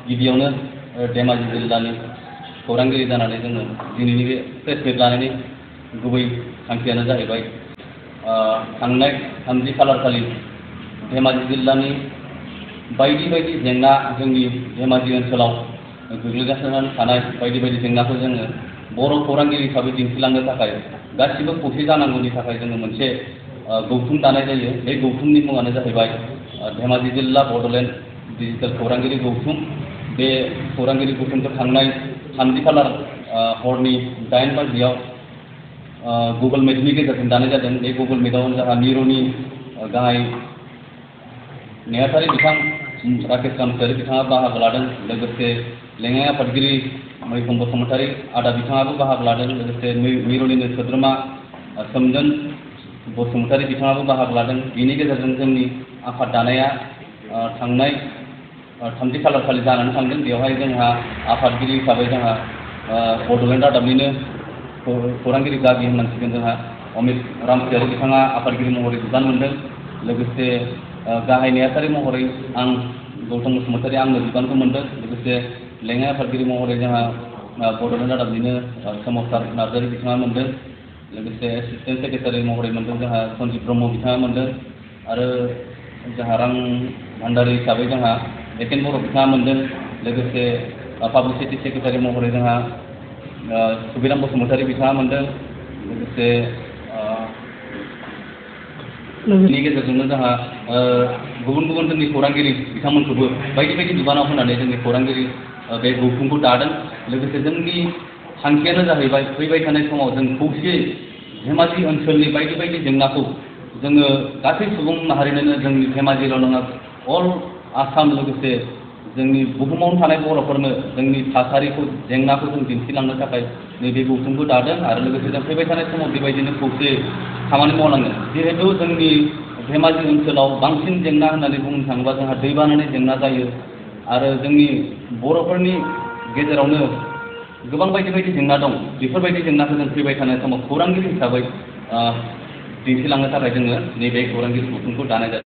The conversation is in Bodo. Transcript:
गिबियावनो धेमाजि जिल्लानि खौरांगिरि जानानै जोङो दिनैनि बे प्रेस मिट लानायनि गुबै थांखियानो जाहैबाय थांनाय 3 खालार खालि धेमाजि जिल्लानि बायदि बायदि जेंना जोंनि धेमाजि ओनसोलाव गोग्लैगासिनो थानाय बायदि बायदि जेंनाखौ जोङो बर' खौरांगिरि हिसाबै दिन्थिलांनो थाखाय गासिबो खौसे जानांगौनि थाखाय जोङो मोनसे गौथुम दानाय जायो। बे गौथुमनि मुङानो जाहैबाय धेमाजि जिल्ला बड'लेण्ड डिजिटेल खौरांगिरि गौथुम। बे खौरांगिरि गौथुमखौ थांनाय 3 खालार हरनि 8 बाजियाव गुगल मिटनि गेजेरजों दानाय जादों। बे गुगल मिटआव जोंहा मिरुनि गाहाय नेहाथारि बिथां राकेश रामसियारि बिथाङा बाहागो लादों। लोगोसे लेङाइ आफादगिरि मैखोम बसुमतारी आदा बिथाङाबो बाहागो लादों। लोगोसे मिरुनिनो सोद्रोमा सोमदोन बसुमतारी बिथाङाबो बाहागो लादों। बिनि गेजेरजों जोंनि आफाद दानाया थांनाय 3 खालार खालि जानानै थांदों। बेवहाय जोंहा आफादगिरि हिसाबै जोंहा बड'लेण्ड रादाबनिनो खौरांगिरि गागि होननांसिगोन जोंहा अमित रामसियारि बिथाङा आफादगिरि महरै बिबान मोनदों। लोगोसे गाहाय नेहाथारि महरै आं गौतम बसुमतारी आंनो बिबानखौ मोनदों। लोगोसे लेङाइ आफादगिरि महरै जोंहा बड'लेण्ड रादाबनिनो सोमावसार नार्जारि बिथाङा मोनदों। लोगोसे एसिस्टेन्ट सेक्रेटारि महरै मोनदों जोंहा सन्जिब ब्रह्म बिथाङा मोनदों। आरो जोंहा रां भान्डारि हिसाबै जोंहा एकेन बर' बिथाङा मोनदों। लोगोसे पाब्लिसिटि सेक्रेटारि महरै जोंहा सुबिराम बसुमतारी बिथाङा मोनदों। लोगोसे नि गेजेरजोंनो जोंहा गुबुन गुबुन जोंनि खौरांगिरि बिथांमोनखौबो बायदि बायदि बिबानाव होनानै जोंनि खौरांगिरि बे गौथुमखौ दादों। लोगोसे जोंनि थांखियानो जाहैबाय फैबाय थानाय समाव जों खौसेयै धेमाजि ओनसोलनि बायदि बायदि जेंनाखौ जोङो गासै सुबुं माहारिनोनो जोंनि धेमाजिल' नङा अल आसाम लोगोसे जोंनि बुहुमावनो थानाय बर'फोरनो जोंनि थासारिखौ जेंनाखौ जों दिन्थिलांनो थाखाय नैबे गौथुमखौ दादों। आरो लोगोसे जों फैबाय थानाय समाव बेबायदिनो खौसेयै खामानि मावनांगोन। जिहेतु जोंनि धेमाजि ओनसोलाव बांसिन जेंना होननानै बुंनो थाङोबा जोंहा दैबानानि जेंना जायो। आरो जोंनि बर'फोरनि गेजेरावनो गोबां बायदि बायदि जेंना दं। बेफोरबायदि जेंनाखौ जों फैबाय थानाय समाव खौरांगिरि हिसाबै दिन्थिलांनो थाखाय जोङो नैबे खौरांगिरि गौथुमखौ दानाय जादों।